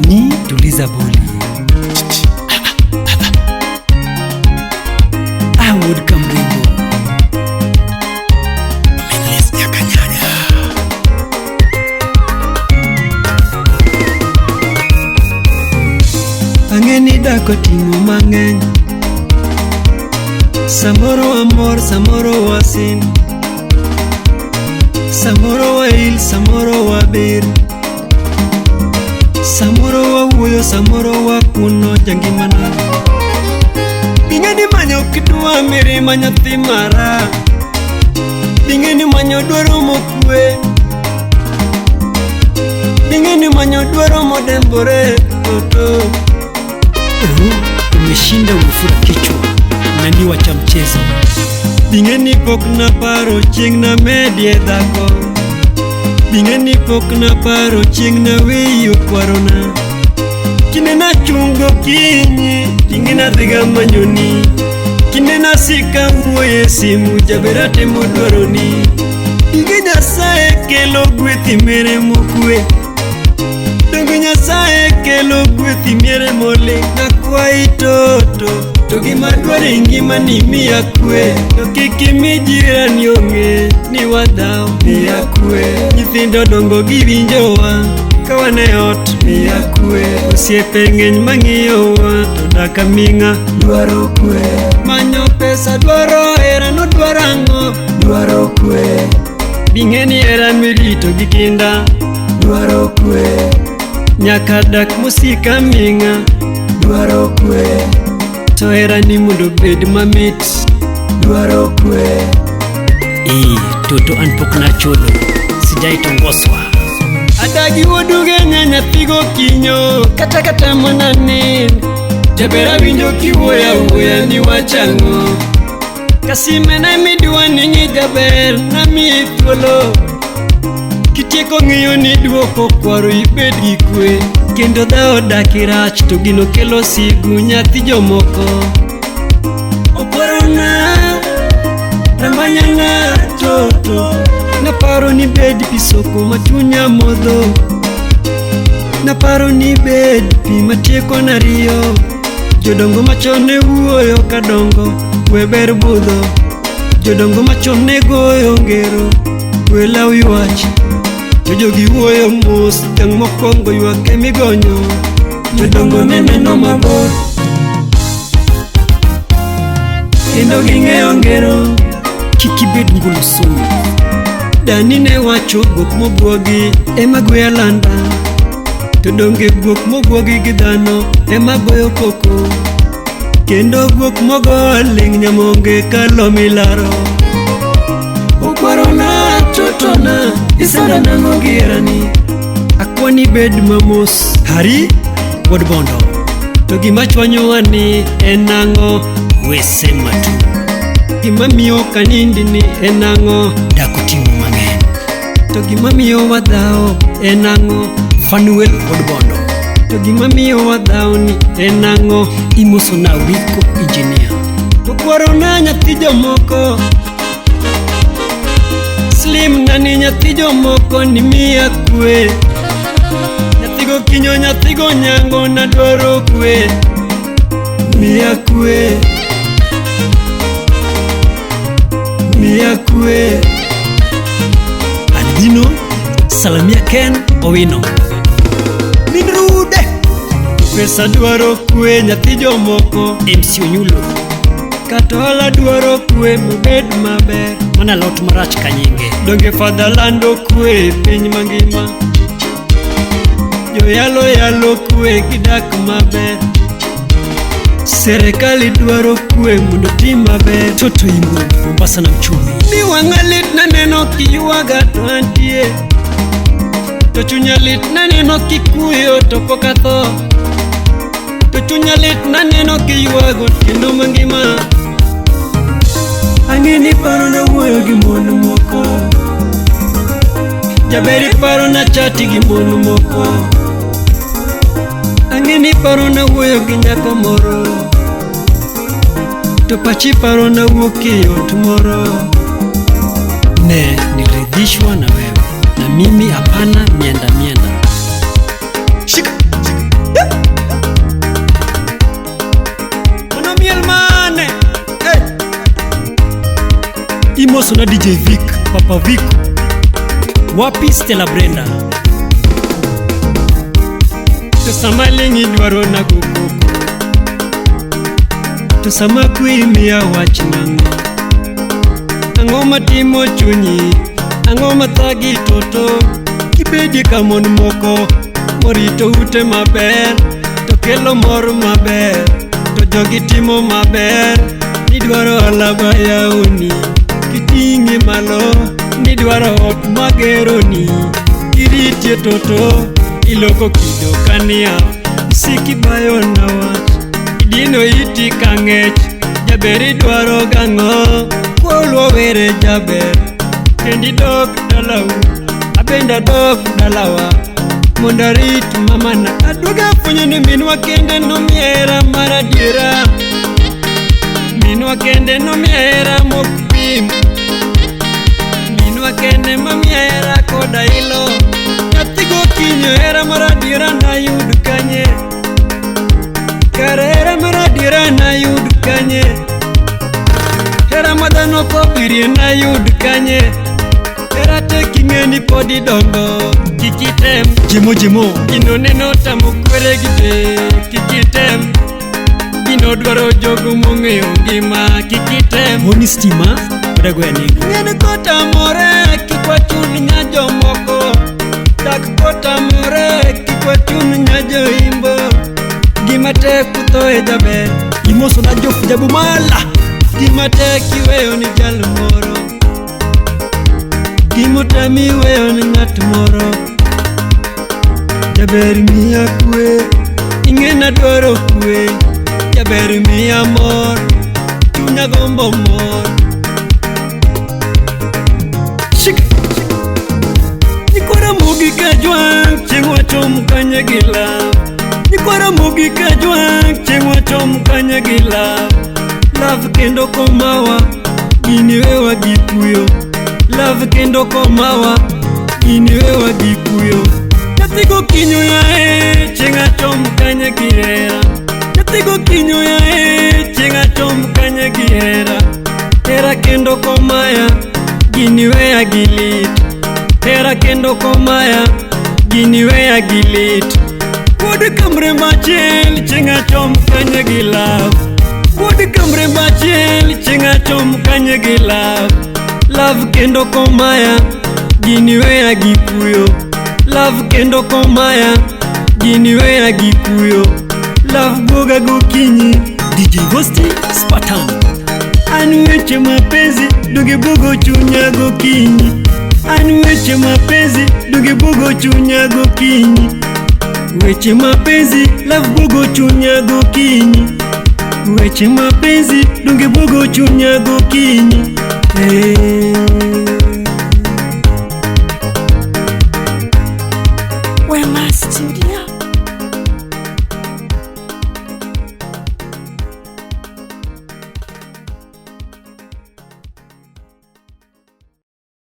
Tony tuliza boli. Awuod Kamringo. Minlis Nyakanyaga. Ang'e ni dak oting'o mang'eny. Samoro wamor, samoro wasin. Samoro wail, samoro wabir. Samoro wawuoyo, samoro wakuno jangimana. Ing'e ni manyo kidwa mirima nyathi mara. Ing'e ni manyo dwaro mokwe. Ing'e ni manyo dwaro modembore toto. Umeshinda umefura kichwa na ni wacha mchezo. Ing'e ni pok naparo chieng' namedie dhako. Ing'e ni pok naparo chieng' naweyi okwarona. Kinde nachungo kinyi, ting'e nadhiga manyoni. Kinde nasika wuoyo e simu, jaber atimo dwaroni. Ing'e Nyasaye kelo gweth mere mokwe. Donge Nyasaye kelo gweth miere moling'. Akwayi toto, to gima dwaro e ngima ni miya kwe. To kik imi jirani ong'e ni wadhaw, miya kwe. Nyithindo dongo giwinjowa ka wan e ot, miya kwe. Osiepe ng'eny mang'iyowa to dak aming'a, dwaro kwe. Manyo pesa dwaro hera nodwaro ang'o, dwaro kwe. Bing'e ni hera mirito gi kinda, dwaro kwe. Nyaka dak mosik aming'a, dwaro kwe. To hera ni mondo obed mamit, dwaro kwe. Toto an pok nachodho, sijaitongoswa. Adagi wuoduge nya nyathi gokinyo, kata kata mana nin. Jaber awinjo kiwuoyo awuoya ni wachang'o. Kasime midwa ni ng'i jaber namiyi thuolo. Kitieko ng'iyo ni duoko kwaro ibed gi kwe. Kendo dhawo dak irach to gino kelo sigu nyathi jomoko. Okwarona, rambanyana toto. Naparo ni bed pi soko ma chunya modho. Naparo ni bed pi matieko na riyo. Jodongo machon ne wuoyo kadongo, we ber budho. Jodongo machon ne goyo ngero, we law ywach. To jogi wuoyo mos, dhiang' mokwongo ywak emigonyo. Jodongo ne neno mabor, kendo ging'eyo ngero. Kik ibed ngulu sumi. Dani ne wacho guok mobwogi ema goyo alanda. To donge guok mobwogi gi dhano ema goyo koko. Kendo guok mogo ling' nyamonge kalo milaro. Okwarona totona, isanda nang'o gi herani. Akwani bed mamos, Hari wuod Bondo. To gima chwanyowa ni en ang'o? Wesema tu. Gima miyo kanindi ni en ang'o? Dak oting'o mang'eny. To gima miyo wadhawo en ang'o? Fanuel wuod Bondo. To gima miyo wadhawo ni en ang'o? Imoso na Wiko engineer. To kwarona nyathi jomoko. Slim nani nyathi jomoko ni miya kwe. Nyathigo kinyo nyathigo nyango nadwaro kwe. Miya kwe. Miya kwe. Albino, Salamia Ken Owino. Minrude. Pesa dwaro kwe nyathi jomoko. MC Onyulo. Kata ohala dwaro kwe mobed maber. Mana lot marach ka nyinge. Donge fadha lando kwe e piny mangima. Joyalo yalo kwe gidak maber. Serikali dwaro kwe mondo tim maber. Toto Ingo, Mombasa na mchumi. Mi wang'a lit naneno kiywaga to antie. To chunya lit naneno kikuyo to pok atho. To chunya lit naneno kiywago otieno mangima. Ang'e ni paro na wuoyo gi mon moko. Jaber iparo na chati gi mon moko. Ang'e ni paro na wuoyo gi nyako moro. To pachi paro na wuok e ot moro. Ne niridhishwa na wewe na mimi hapana mienda mienda. Shika. Shika. Imoso na DJ Vic, Papa Vic. Wapi Stella Brenda? To sama ling' idwaro nago koko. To sama kwe imiya wach nang'o? Ang'o matimo chunyi? Ang'o mathagi toto? Kibedie ka mon moko morito ute maber, to kelo mor maber, to jogi timo maber. Nidwaro hola mayawoni, kiting'e malo, nidwaro ot mageroni. Kiritie toto, iloko kido kania, isikibayona wach. Idino iti ka ng'ech, jaber idwaro gang'o? Kuolwa were jaber, kendi dok dalau, abende adok dalawa. Mondo arit mamana, aduogo afwenyo ni minwa kende nomiya hera mar adiera. Minwa kende nomiya hera mok pim. Minwa kende mamiya hera koda ilo. Nyathi gokinyi hera mar adiera nayud kanye? Kare hera mar adiera nayud kanye? Hera ma dhano kobirie nayud kanye? Hera tek ing'e ni pod idongo, kik item. Jemo jemo. Gino neno tamo kwere gi te, kik item. Gino dwaro jogo mong'eyo ngima, kik item. Moni stima. Odago ya nengo. Ng'en kotamore, kik wachun nya jomoko. Dak kotamore, kik wachun nya joimbo. Gima tek uthoe jaber, Imoso na Jof Jabumala. Gima tek iweyo ni jal moro. Gimotami iweyo ni ng'at moro. Jaber miya kwe, ing'e nadwaro kwe. Jaber miya mor, chunya gombo mor. Shik. Nyikwa Ramogi Kajwang', chieng' wachom kanye gi love. Nyikwa Ramogi Kajwang', chieng' wachom kanye gi love. Love kendo komawa, gini wewa gi kuyo. Love kendo komawa, gini wewa gi kuyo. Nyathi gokinyi yae, chieng' achom kanye gi hera. Nyathi gokinyi yae, chieng' achom kanye gi hera. Hera kendo komaya, gini weya gi lit. Hera kendo komaya, gini weya gi lit. Wuod kamremba achiel, chieng' achom kanye gi love. Wuod kamremba achiel, chieng' achom kanye gi love. Love kendo komaya, gini weya gi kuyo. Love kendo komaya, gini weya gi kuyo. Love buoga gokinyi, DJ Gosti Spartan. An weche mapenzi duge buogo chunya gokinyi. An weche mapenzi duge buogo chunya gokinyi. Weche mapenzi love buogo chunya gokinyi. Weche mapenzi duge buogo chunya gokinyi. Hey. Wema Studio.